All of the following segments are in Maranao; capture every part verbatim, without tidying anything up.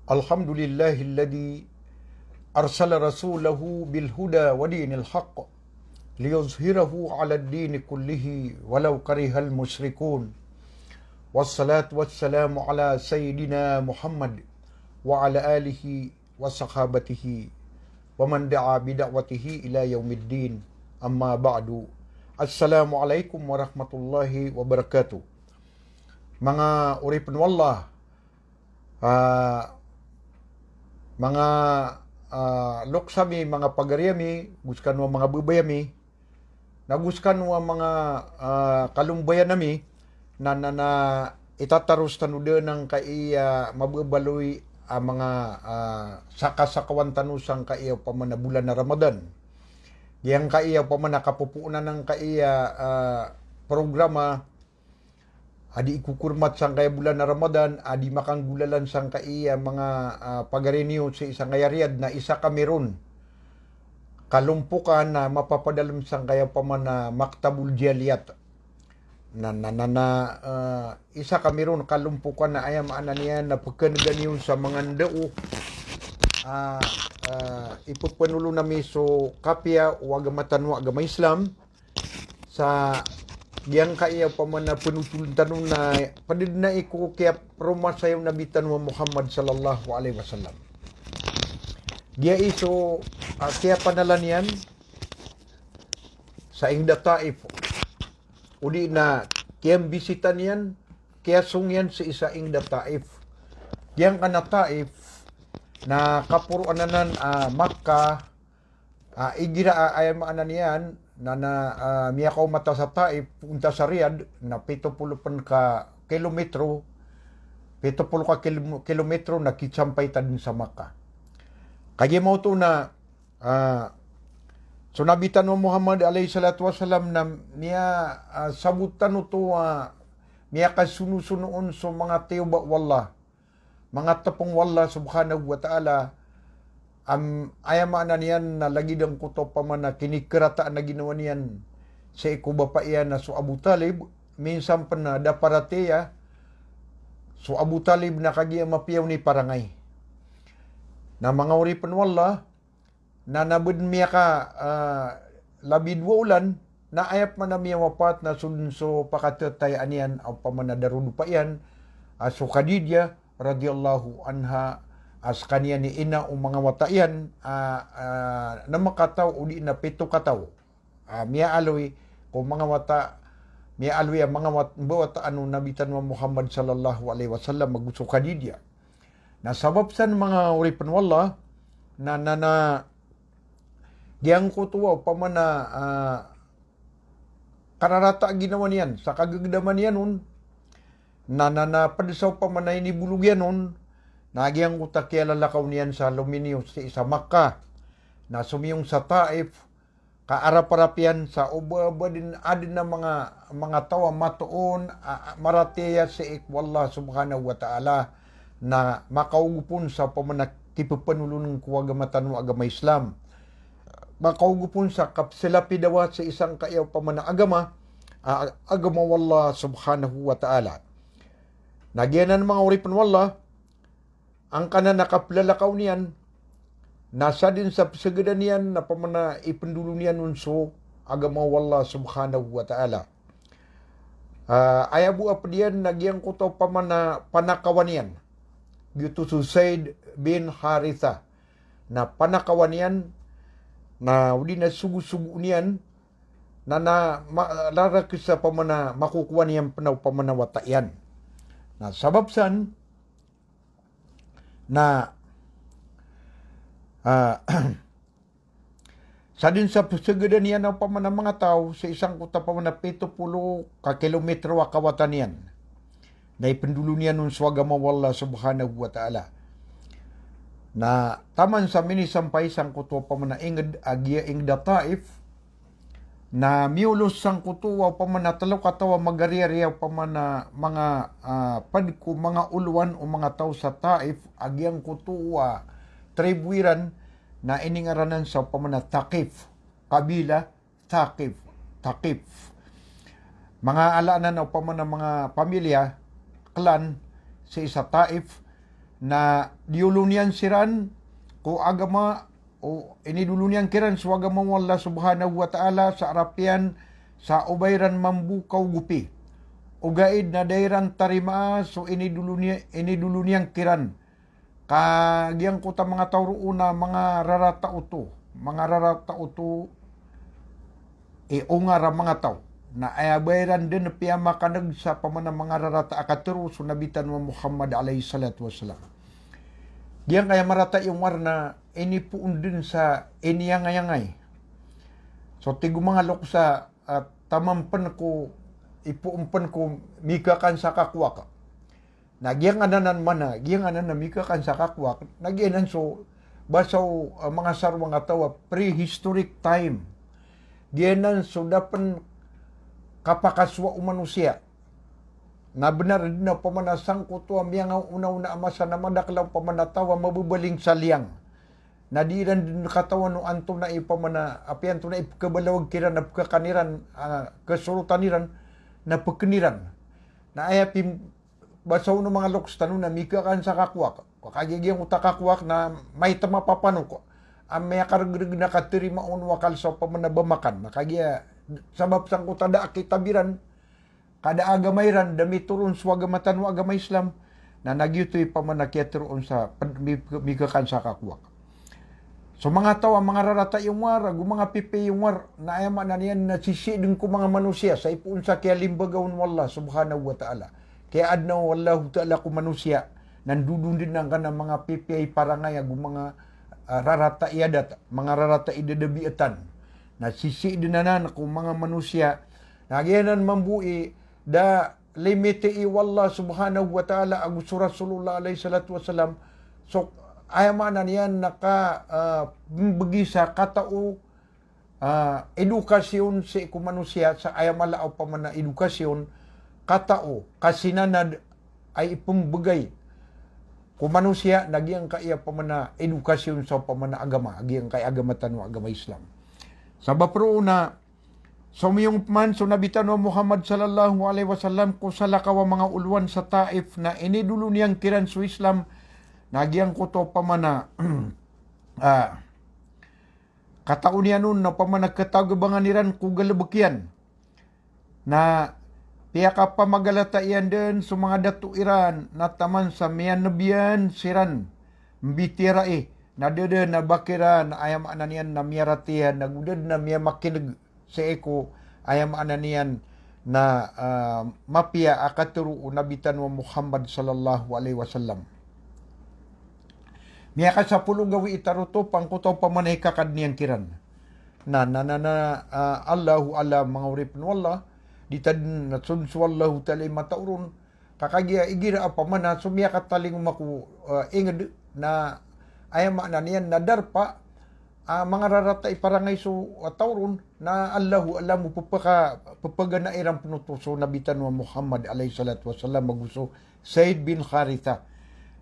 الحمد لله الذي أرسل رسوله بالهدى ودين الحق ليظهره على الدين كله ولو كره المشركون. والصلاة والسلام على سيدنا محمد وعلى آله وصحابته ومن دعا بدعوته إلى يوم الدين. أما بعد. السلام عليكم ورحمة الله وبركاته. Manga oripen o Allah, ah, manga, ah, loks ami, manga pagari ami, go sekano a manga babay ami, na go sekano a manga, ah, kalombayan ami, na, na, na itataros tano den angkaiya mababaloy a manga, ah, sakasakawan tano sangkaiya opama na bolan a Ramadan. Giyangkaiya opama na kapopoonan angkaiya, ah, programa a di ikokormat sangkaiya bolan a Ramadan, a di makanggolalan sangkaiya manga, ah, pagari niyo sii sangkaiya Riyadh, na isa kami ron kalompokan a mapapadalem sangkaiya opama na Maktabul Jaliyat. Na, na, na, na, ah, isa kami ron kalompokan a aya maana niyan na pekenegan iyo sa manga ndao, ah, ah, ipepenolon ami so kapiya o agama tano a agama Islam, sa giyangkaiya opama na penotolen tano na ped den a iko kiyapromasa o Nabi tano a Muhammad sallallahu alaihi wasallam. Giya i so, ah, kiyapanala niyan sa inged a Taif, odi na kiyambisita niyan, kiyasong iyan sii sa inged a Taif. Giyangkanan a Taif na kaporoan anan a Makkah, ah, igira a, aya maana niyan na, na, ah, miyakaoma ta sa Taif, onta sa Riyadh, na pito polo pen ka kilometro, pito polo ka kilo-, kilometro na kisampay ta den sa Makkah. Kagiya maoto na, ah, so Nabi tano Muhammad alayhis salatu wassalam na miya, ah, sabot tano oto, ah, miyakasonosono on so manga tiyoba o Allah, manga tepeng o Allah subhanahu wa ta'ala, am, aya maana niyan na lagid angkoto opama na kinikerataan a ginawa niyan sii ko bapa iyan a so Abu Talib, minsan pen na da paratiyaya so Abu Talib na kagiya mapiya on i parangay. Na manga oripen o Allah, na, na bed miyaka, ah, labi dowa olan, na aya pman a miyawapat na so den so pakatetayaan iyan, opama na darodopa iyan, ah, so Khadijah radhiyallahu anha, a sekaniyan i ina o manga wata iyan, ah, ah, na makataw odi na pito kataw. Ah, miyaaloy ko manga wata, miyaaloy a manga wat-, mbawataan o Nabi tano a Muhammad sallallahu alaihi wasallam ago so Khadijah. Na sabap san manga oripen o Allah, na, na, na, giyangkoto a opama na, ah, kararata a ginawa niyan sa kagegedama niyan on, na, na, na ped sa opama na inibolog iyan on, na giyangkoto a kiyalalakaw niyan sa lominiyo sii sa Makkah, na somiyong sa Taif, ka araparap iyan sa o ba, o ba den aden a manga, manga taw a matoon a, a, maratiyaya sii ko Allah subhanahu wa ta'ala, na makaogop on sa opama na kipepenolon ko agama tano a agama Islam. Makaogop on sa kapselapidawa sii sangkaiya opama na agama, a, agama o Allah subhanahu wa ta'ala. Na giyanan manga oripen o Allah, angkanan a kaplalakaw niyan, na sadn sa psagadan iyan na opama na ipndolon iyan on so agama o Allah subhanahu wa ta'ala. Ah, aya bo a pd iyan na giyangkoto opama na panakawan iyan. Giyoto so Zaid bin Haritha. Na panakawan iyan, na odi na sogosogoon iyan, na, na ma-, rarakes sa opama na makokowa niyan pn a opama na wata iyan. Na sabap san, na, ah, sadn sa psagadan iyan a opama na manga taw, sii sangkoto a opama na pito polo ka kilometro a kawatan iyan, na ipndolon iyan on so agama o Allah subhanahu wa ta'ala. Na taman sa minisampay sangkoto a opama na ingd a giya ingd a Taif, na miyolos sangkoto a opama na tlo kataw a magariyariya a opama na manga, ah, pd ko manga olowan o manga taw sa Taif a giyangkoto a tribo iran na iningaranan sa opama na Thaqif, kabila Thaqif, Thaqif. Manga ala anan a opama na manga pamilya, clan, sii sa Taif, Na diyolon iyan siran ko agama, o inidolon iyan kiran so agama o Allah subhanahu wa ta'ala sa arap iyan sa o ba iran mambo kaogopi. Ogaid na da iran tarimaa so inidolon iyan, inidolon iyan kiran. Ka giyangkoto a manga taw roo na manga rarata oto, manga rarata oto i ongar a manga taw. Na aya ba iran den piyamakaneg sa pamana manga rarata a katero so Nabi tano a Muhammad alayhis salatu wassalam. Giyangkaya marata i ongar na inipoon den sa iniyangayangay. So tig o manga loks a, ah, taman pen ko, ipoon pen ko mikakan sa kakowak. Na giyangkanan a mana, giyangkanan a mikakan sa kakowak, na giyanan so basa o, ah, manga sarwang a taw a prehistoric time. Giyanan so da pen kapakasowa o manosiya. Na benar den a pamana sangkoto a miyangaonaona a masa na madakel a pamana taw a mabebaling sa liyang. Na di iran den katawan o antonaa i pamana, apiya antonaa i pekabalawag kiran a pekakan iran, ah, kesorotan iran, na peken iran. Na aya pim-, basa o manga loks tano na mikakan sa kakowak. Kagiya giyangkoto a kakowak na maitem a papanok a miyakaregreg na katerima on o akal sa pamana ba makan. Na kagiya sabap sangkoto a da a kitab iran, ka da a agama iran, da mitoron so agama tano a agama Islam. Na giyoto i pamana kiyatero on sa ped-, mi-, mikakan sa kakowak. So manga taw a manga rarata i ongar, ago manga pipiya i ongar, na aya maana niyan na sisii den ko manga manosiya sa ipoon sa kiyalimbaga on o Allah subhanahu wa ta'ala. Kiyaadna o Allahu ta'ala ko manosiya, na ndodon den angkanan a manga pipiya i parangay ago manga, ah, rarata i adat, manga rarata i dadabiatan. Na sisii den anan ko manga manosiya. Na giyanan mambo i da limiti o Allah subhanahu wa ta'ala ago so Rasulullah alayhis salatu wassalam. So aya maana niyan na ka, ah, mbegi sa katao, ah, edukasyon sii ko manosiya sa aya mala o pamana edukasyon, katao, kasinanad a ipembegay ko manosiya na giyangkaya pamana edukasyon sa pamana agama, giyangkaya agama tano a agama Islam. Sabap roo na somiyong peman so Nabi tano a Muhammad sallallahu alayhi wasallam ko salakaw a manga olowan sa Taif na inidolon iyan kiran so Islam, na giyangkoto pamana, ah, katao niyan on na pamana ketagebangan iran ko galebek iyan. Na piyakapamagalata iyan den so manga dato iran, na taman sa miyanebiyan siran mbitiyarai, na da den a ba kiran, aya maana niyan na miyaratiyan, na go da den a miyamakineg sii ko, aya maana niyan na, ah, mapiya a katero o Nabi tano a Muhammad sallallahu alayhi wasallam. Miyakasapolo gawii tano oto, pangkoto pamana i kakad niyan kiran. Na, na, na, na, ah, Allahu a'lam, manga oripen o Allah, di ta den na sonso o Allahu ta'ala i mataoron, ka kagiya igira a pamana so miyakatalingoma ko, ah, inged na aya maana niyan na darpa a manga rarata i parangay so, ah, taoron, na Allahu a'lam o pepaka-, pepagana iran pen oto so Nabi tano a Muhammad alayhis salatu wassalam ago so Zaid bin Haritha.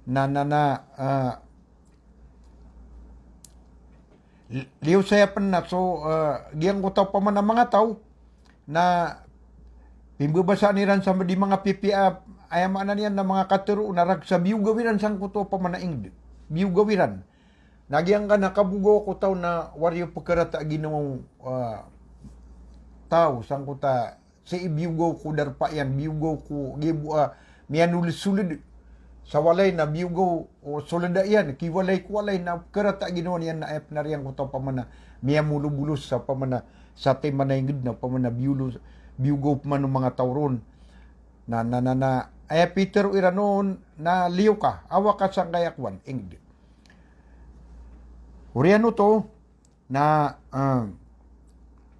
Na, na, na, ah, li-, liyo saya pen na so, ah, giyangkoto pamana manga taw na pimbebasaan iran sa di manga pipiya, aya maana niyan na manga katero na rakhsa, biyogaw iran sangkoto pamana inged. Biyogaw iran. Na giyangkanan a kabogaw ko taw na wari o pekarata a ginawa o, ah, taw sangkoto a sii biyogaw ko darpa iyan, biyogaw ko giya bo a miyanolesoled sa walay na biyogaw o soleda iyan, kiwalay ko walay na karata a ginawa niyan na aya pen a giyangkoto pamana miyamolobolos sa pamana sa timan a inged na pamana biyolo-, biyogaw pman o manga taw ron. Na, na, na, na, aya pitero iran on na liyo ka, awa ka sangkaya kowan, inged. Oriyan oto, na, ah,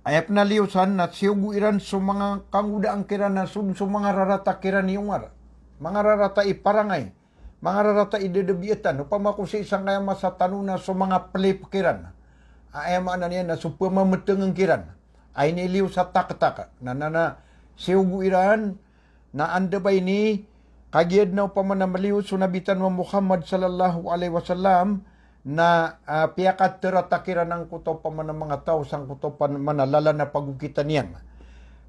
aya pen a liyo san na siyogo iran so manga kangodaan kiran na so, so manga rarata kiran i ongar. Manga rarata i parangay. Manga rarata i dadabiatan. Opama ko sii sangkaya masa tano na so manga plip kiran. Aya maana niyan na so pemametengeng kiran. Ay ni liyo sa taktak. Na, na, na, siyogo iran, na anda ba ini, kagiya den a opama na maliyo so Nabi tano a Muhammad sallallahu alayhi wasallam, na, ah, piyakaterata kiran angkoto opama na manga taw sangkoto opama na lalan a pagokitan iyan.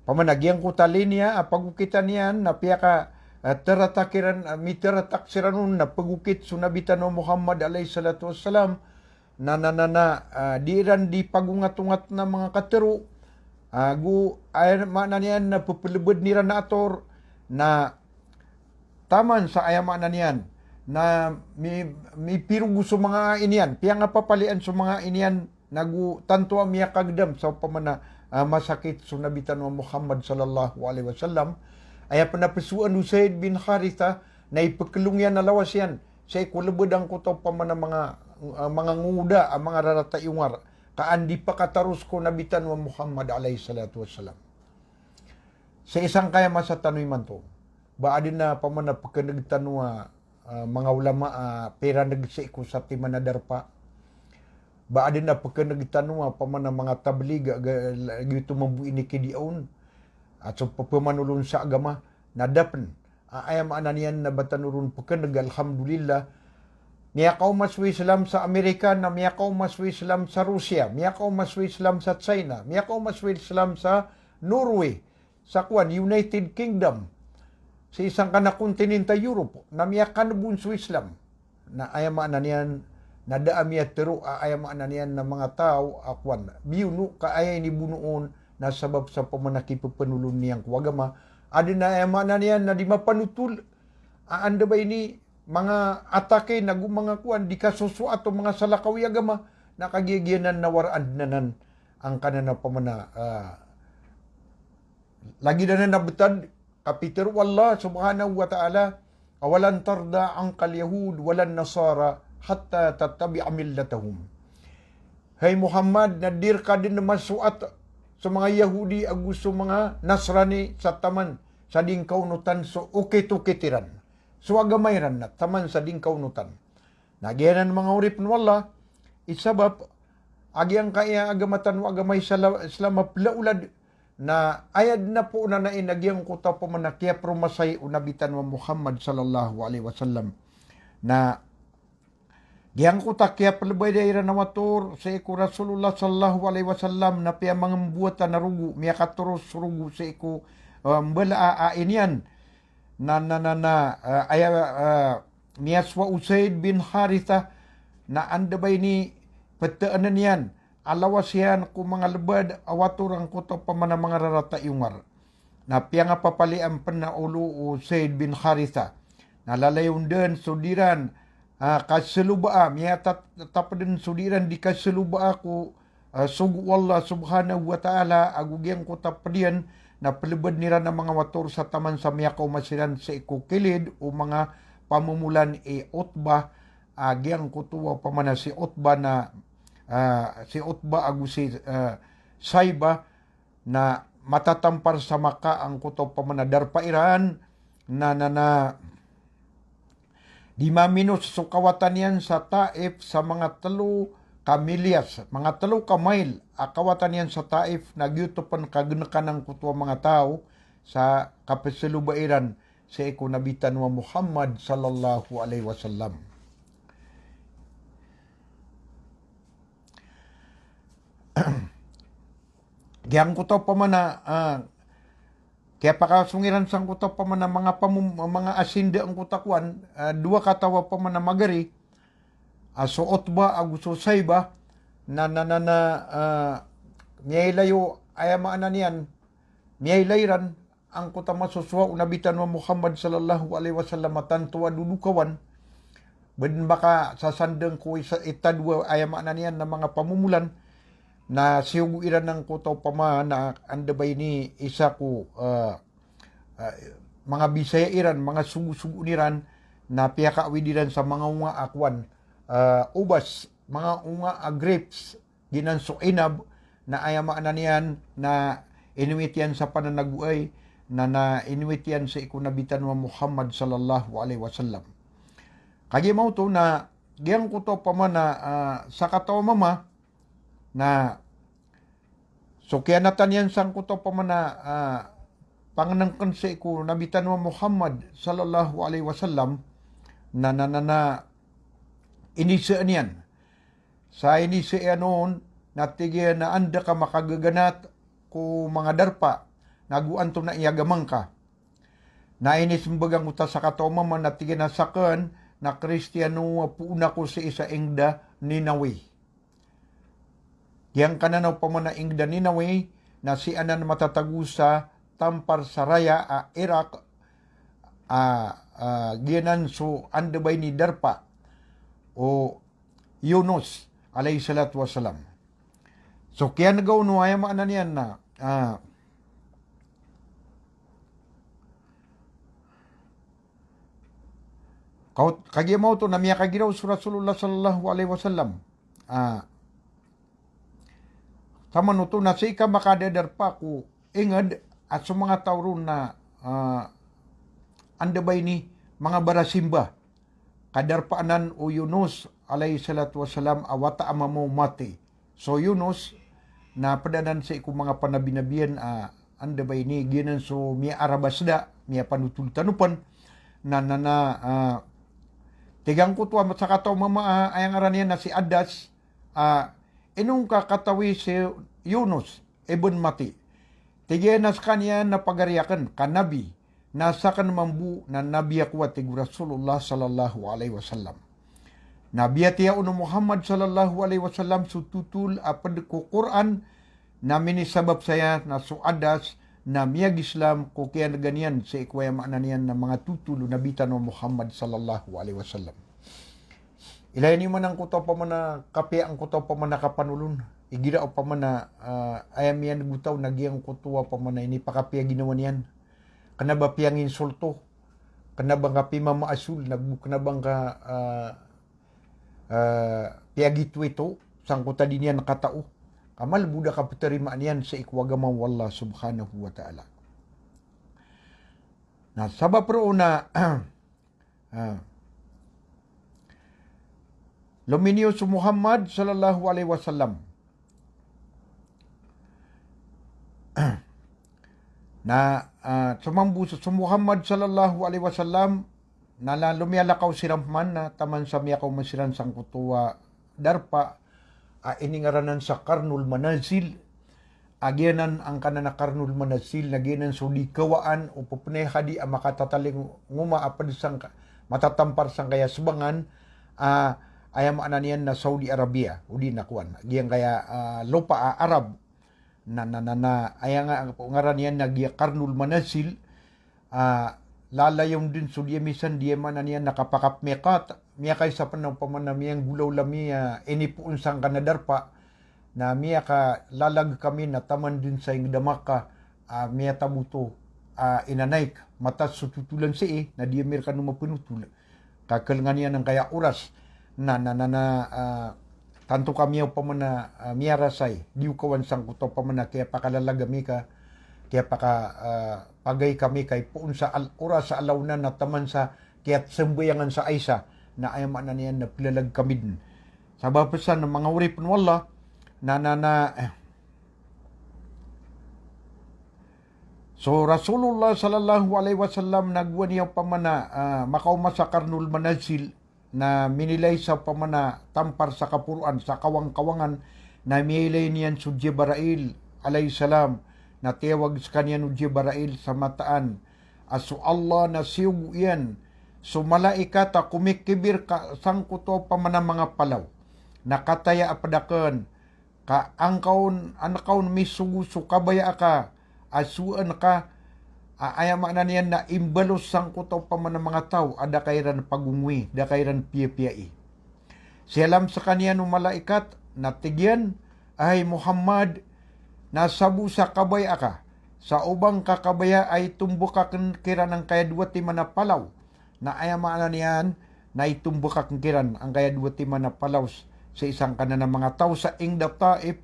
Opama na giyangkoto a linya a pagokitan iyan, na piyaka, ah, taratak iran, ah, mitaratak siran on na pagokit so Nabi tano a Muhammad alayhis salatu wassalam, na, na, na, na, ah, di iran di pagongatongat na manga katero, ago, aya maana niyan na pepelebeden iran a ator, na taman sa aya maana niyan na mi-, mipirogo so manga ai niyan, piyangapapalian so manga ai niyan, nago tanto a miyakagedam sa opama na, ah, masakit so Nabi tano a Muhammad sallallahu alaihi wasallam. Aya pen a pesoan o Zaid bin Haritha na ipekelong iyan a lawas iyan sii ko lebed angkoto opama na manga, ah, manga ngoda a manga rarata i ongar, ka an di pakataros ko Nabi tano a Muhammad alayhis salatu wassalam. Sii sangkaya masa tano imanto, ba aden a opama na pekeneg tano a, ah, manga ulama a piraneg sii ko satiman a darpa. Ba aden a pekeneg tano a opama na manga tablig, a ga-, giyoto mambo inikidi aon a so pepanolon sa agama, na da pen a aya maana niyan na ba tano ron pekeneg, alhamdulillah. Miyakaoma so Islam sa Amerika, na miyakaoma so Islam sa Russia, miyakaoma so Islam sa China, miyakaoma so Islam sa Norway, sa kowan, United Kingdom, sii sangkanan a kontinent a Europe, na miyakaneg on so Islam. Na aya maana niyan na da a miyatero a aya maana niyan na manga taw a kowan, biyono ka aya inibono on na sabap sa opama na kipepenolon iyan ko agama. Aden a aya maana niyan na di mapanotol a anda ba ini manga atake nago manga kowan, di kasosoat o manga salakaw i agama, na kagiya giyanan na waraan den anan angkanan a opama na, ah, lagid anan a betad, ka pitero o Allah subhanahu wa ta'ala, "Walan tarda ankal yahud walan nasara hatta tattabi'a millatahum." Hay Muhammad, na di reka den masoat so manga Yahudi ago so manga Nasrani sa taman sa di ngka onotan so okit-okit iran, so agama iran, na taman sa di ngka onotan. Na giyanan manga oripen o Allah i sabap a giyangkaya agama tano a agama Isla-, Islam a pelaolad, na aya den a poon anan na giyangkoto a opama na kiyaperomasay o Nabi tano a Muhammad sallallahu alaihi wasallam. Na giyangkoto a kiyapelebeda iran a wator sii ko Rasulullah sallallahu alaihi wasallam na piyamangembowatan a rogo, miyakatoros rogo sii ko, eh, mbala a ai niyan. Na, na, na, na, eh, aya, eh, miyasowa o Zaid bin Haritha na anda ba ini peteenen iyan a lawas iyan ko manga lebad a wator angkoto opama na manga rarata i ongar. Na piyangapapalian pen a olo o Zaid bin Haritha. Na lalayon den so diran, ah, kaselobaa, miyatat-, tapeden so diran di kaselobaa ko, ah, sogo o Allah subhanahu wa ta'ala, ago giyangkoto a ped iyan na pelebeden iran a manga wator sa taman sa miyakaoma siran sii ko kilid o manga pamomolan i Utbah, ah, giyangkoto a opama na si Utbah na, ah, si Utbah ago si, ah, Saibah, na matatampar sa Makkah angkoto opama na darpa iran, na, na, na, di maminos so kawatan iyan sa Taif sa manga telo ka milyas, manga telo ka mile a kawatan iyan sa Taif, na giyoto pen kagenekan angkoto a manga taw sa kapeseloba iran sii ko Nabi tano a Muhammad sallallahu alaihi wasallam. Giyangkoto opama na, ah, kiyapakasong iran sangkoto opama na manga pamom-, manga asinda angkoto a kowan, ah, dowa kataw a opama na magari, ah, so Utbah ago so Saibah, na, na, na, na, ah, miyailay o, aya maana niyan, miyailay iran angkoto a masosowa o Nabi tano a Muhammad sallallahu alaihi wasallam a tanto a dodokawan. Ba den makasasandeng ko isa, itadowa, aya maana niyan na manga pamomolan, na siyogo iran angkoto opama na anda ba ini isa ko, eh, eh, manga Bisaya iran, manga sogosogoon iran, na piyakaawid iran sa manga onga a kowan, eh, ubas, manga onga a grapes, giyanan so inab, na aya maana niyan na inowit iyan sa pananagoay, na, na inowit iyan sii ko Nabi tano a Muhammad sallallahu alaihi wasallam. Kagiya maoto na giyangkoto opama na, ah, sakataw a mama, na so kiyanatan iyan sangkoto opama na, ah, pangenengken sii ko Nabi tano a Muhammad sallallahu alaihi wasallam, na, na, na, na inisaan iyan. Sa inisaan iyan on, na tig iyan a anda ka makageganat ko manga darpa, nago antonaa i agama ngka. Na inismbag angkoto a sakataw a mama na tig iyan a sakn na Kristiyano a poon ako sii sa ingd a Ninawi. Giyangkanan a opama na ingd a Ninawi na sii anan matatago sa tampar sa raya a Iraq, a, a, giyanan so anda ba ini darpa o Yunus alayhis salatu wassalam. So kiyanega on o, aya maana niyan na, a, kaot-, kagiya maoto na miyakagiraw so Rasulullah sallallahu alayhi wasallam. A, taman oto na sii ka makadadarpa ko ingd a so manga taw ron na, a, anda ba ini, manga barasimba. Kadarpa anan o Yunus alayhis salatu wassalam a wata a mama o mati. So Yunus na pd anan sii ko manga panabinabiyan a, anda ba ini, giyanan so miyaarabasda, miyapanotol tano pn. Na, na, na, a, tig angkoto a sakataw a mama a, aya ngaran iyan na si Adas, a, ino ngka katawi si Yunus ibn Mati? Tig iyan a skaniyan na pagari akn ka nabi, na sakn mambo na nabi ako a tig o Rasulullah sallallahu alayhi wasallam. Na biyatiya on o Muhammad sallallahu alayhi wasallam so totol a pd ko Qur'an, na minisabap saya na so Adas na miyag-Islam ko kiyanega niyan sii ko, aya maana niyan na, manga totol o Nabi tano a Muhammad sallallahu alayhi wasallam. Ilaya niyo man angkoto a opama na kapiya, angkoto a opama na kapanolon. Igira opama na, a, aya miyaneg o taw na giyangkoto a opama na inipakapiya ginawa niyan. Kna ba piyanginsulto, kna ba ngka pimamaasol, na go kna ba ngka, a, a, piyagitoito sangkoto a di niyan katao. Ka malbod a kaptarimaan iyan sii ko agama o Allah subhanahu wa ta'ala. Na sabap roo na, a, lominiyo so Muhammad sallallahu alayhi wasallam. Na, a, so mambo so, so Muhammad sallallahu alayhi wasallam, na la-, lomiyalakaw siran pman na taman sa miyakaoma siran sangkoto a darpa a iningaranan sa Qarnul Manazil. A giyanan angkanan a Qarnul Manazil na giyanan so di kawaan o pphanay hadi a makatatalingoma a pd sangka-, matatampar sangkaya sbangan, a, aya maana niyan na Saudi Arabia, odi na kowan, giyangkaya, a, lopa a Arab. Na, na, na, na, aya nga-, ngaran iyan na giya Qarnul Manazil, a, lalayon dn so di a misan di a maana niyan na kapakapmiqat, miyakaisa pn a opama na miyanggolawla mi a inipoon sangkanan a darpa, na miyakalalag kami na taman dn sa ingd a Makkah, a, miyataboto, a, inanaik, matas so totolan sii, na di ami rkano mapanotol. Ka khalangan iyan angkaya oras. Na, na, na, na, a, tanto kami opama na, a, miyarasay, di o kawan sangkoto opama na kiyapakalalag ami ka, kiyapaka, a, pagay kami ka ipoon sa al-, oras sa alaw na, na taman sa kiyatsambayangan sa Isa, na aya maana niyan na plalag kami dn. Sabap san, manga oripn o Allah, na, na, na, eh, so Rasulullah sallallahu alayhi wasallam na gowani opama na, a, makaoma sa Qarnul Manazil, na minilay sa opama na tampar sa kaporoan, sa kawang-kawangan, na miyailay niyan so Jibrail alayhis salam, na tiyawag skaniyan o Jibrail sa mataan a so Allah na siyogo iyan so malaikat a komikibir ka sangkoto opama na manga palaw. Na kataya a pd akn, ka angka on, angka on misogo so kabaya aka a sowaan ka, a, aya maana niyan na imbalos sangkoto opama na manga taw a da ka iran pagongowi, da ka iran piyapiyai. Siyalam skaniyan o malaikat, na tig iyan, "Hay Muhammad, na sabo sa kabaya aka, sa o ba ngka kabaya a itombok akn kiran angkaya dowa timan a palaw." Na aya maana niyan na itombok akn kiran angkaya dowa timan a palaw sii sangkanan a manga taw sa ingd a Taif,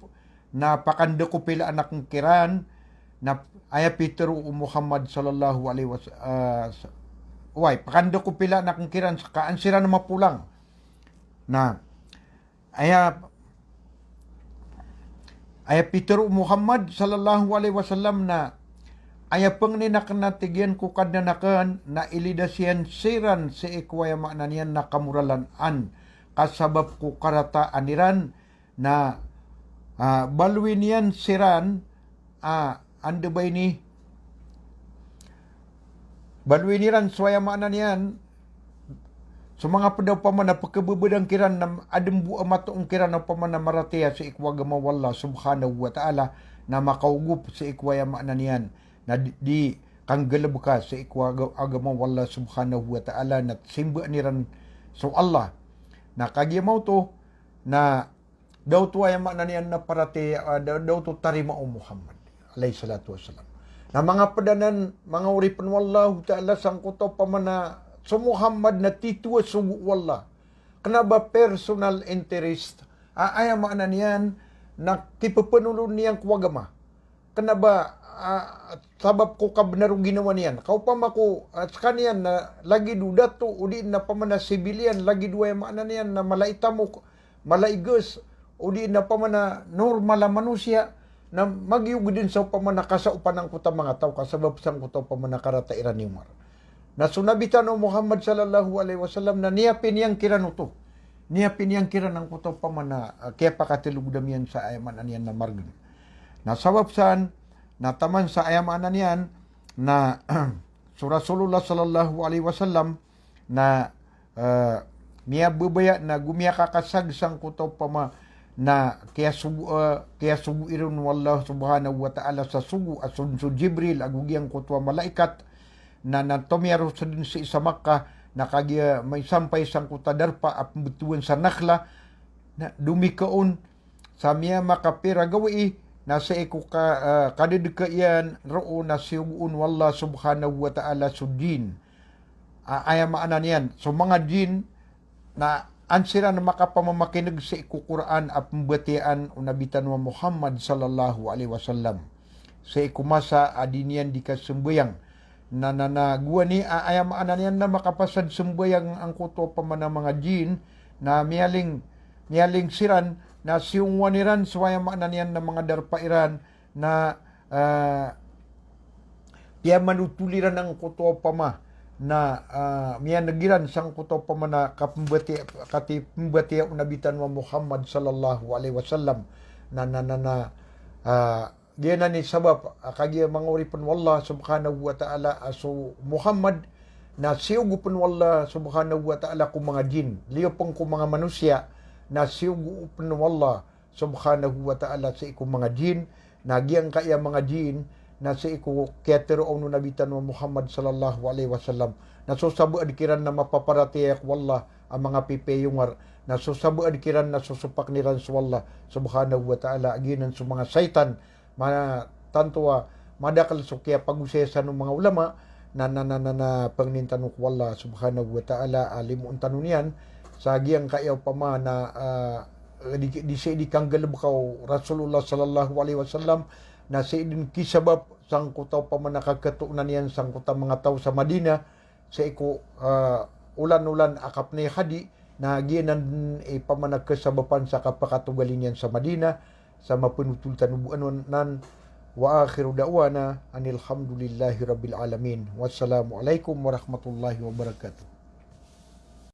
na pakandakopilaan akn kiran, na aya pitharo o Muhammad sallallahu alayhi was-, a, sa-, oway, pakandakopilaan akn kiran sa ka an siran mapolang. Na aya, aya pitharo o Muhammad sallallahu alayhi wasallam na aya pangnin akn na tig iyan ko Kadnan akn na ilidas iyan siran sii ko aya maana niyan na kamoralan an, ka sabap ko karataan iran na, a, baloyin iyan siran, a, anda ba ini, Baloyin iran so aya maana niyan, so manga pd a opama na pkhabbadang kiran na adn bo a matoon kiran a opama na maratiyaya sii ko agama o Allah subhanahu wa ta'ala, na makaogop sii ko aya maana niyan na di, di kanggalbka sii ko aga-, agama o Allah subhanahu wa ta'ala, na simbaan iran so Allah. Na kagiya maoto na da oto aya maana niyan na paratiyaya, ah, da, da oto tarima o Muhammad alayhis salatu wassalam. Na manga pd anan, manga oripn o Allahu ta'ala, sangkoto a opama na so Muhammad na titho a sogo o Allah. Kna ba personal interest. A, aya maana niyan na kipphnolon iyan ko agama. Kna ba, ah, sabap ko kabnar o ginawa niyan. Ka opama ko, ah, skaniyan na lagid o dato, odi na opama na civilian, lagid o aya maana niyan na mala i tamok, mala i gas, odi na opama na normal a manosiya, na magiyog dn sa opama na kasaopan angkoto a manga taw, ka sabap sangkoto a opama na karata iran i Umar. Na so Nabi tano Muhammad sallallahu alayhi wasallam na niyapin iyan kiran oto. Niyapin iyan kiran angkoto a opama na, ah, kiyapakatlo gdam iyan sa aya maana niyan na margn. Na sabap san, na taman sa aya maana niyan na so Rasulullah sallallahu alayhi wasallam na, eh, miyababaya na go miyakakasag sangkoto a opama na kiyasogo, eh, kiyasogo iron o Allah subhanahu wa ta'ala sa sogo a so, so Jibril ago giyangkoto a malaikat, na, na tomiyaro sdn sii sa Makkah, na kagiya misampay sangkoto a darpa a pmbtowan sa Nakhla, na domikaon sa miyamakapira gawii, na sii ko ka, ah, kadadka iyan roo na siyogoon o Allah subhanahu wa ta'ala so jin. A, aya maana niyan, so manga jin, na an siran makapamamakineg sii ko Qur'an a pmbatiyaan o Nabi tano a Muhammad sallallahu alayhi wasallam. Sii ko masa a di niyan di kasambayang. Na, na, na, gowani, a, aya maana niyan na makapasad sambayang angkoto a opama na manga jin, na miyaling, miyaling siran, na siyongowan iran so aya maana niyan na manga darpa iran, na, ah, piyamanotol iran angkoto a opama na, ah, miyaneg iran sangkoto a opama na kapmbati-, katipmbatiya o Nabi tano a Muhammad sallallahu alayhi wasallam. Na, na, na, na, ah, giyanan i sabap, ah, kagiya manga oripn o Allah subhanahu wa ta'ala, ah, so Muhammad na siyogopn o Allah subhanahu wa ta'ala ko manga jin. Liyo pn ko manga manosiya na siyogopn o Allah subhanahu wa ta'ala sii ko manga jin, na giyangkaya manga jin, na sii ko kiyatharoa on o Nabi tano a Muhammad sallallahu alayhi wasallam, na so sabaad kiran na mapaparatiyaya ko Allah a manga pipiyayongar, na so sabaad kiran na sosopakn iran so Allah subhanahu wa ta'ala, a giyanan so manga shaytan, ma-, tanto a madakl so kiyapagosaya san o manga ulama, na, na, na, na, na pangnin tano ko Allah subhanahu wa ta'ala a limoon tano niyan, sa giyangkaya opama na, ah, di, di sii di kanggalbka o Rasulullah sallallahu alayhi wasallam, na sii dn kisabap sangkoto a opama na kakatoonan iyan sangkoto a manga taw sa Madinah, sii ko, ah, olan-olan a kapnay hadi, na giyanan i opama na kasabapan sa kapakatogalin iyan sa Madinah, sa mapanotol tano bo anan, wa akhiru da'wana anil hamdulillahi rabbil alamin. Wassalamu alaykum warahmatullahi wabarakatuh.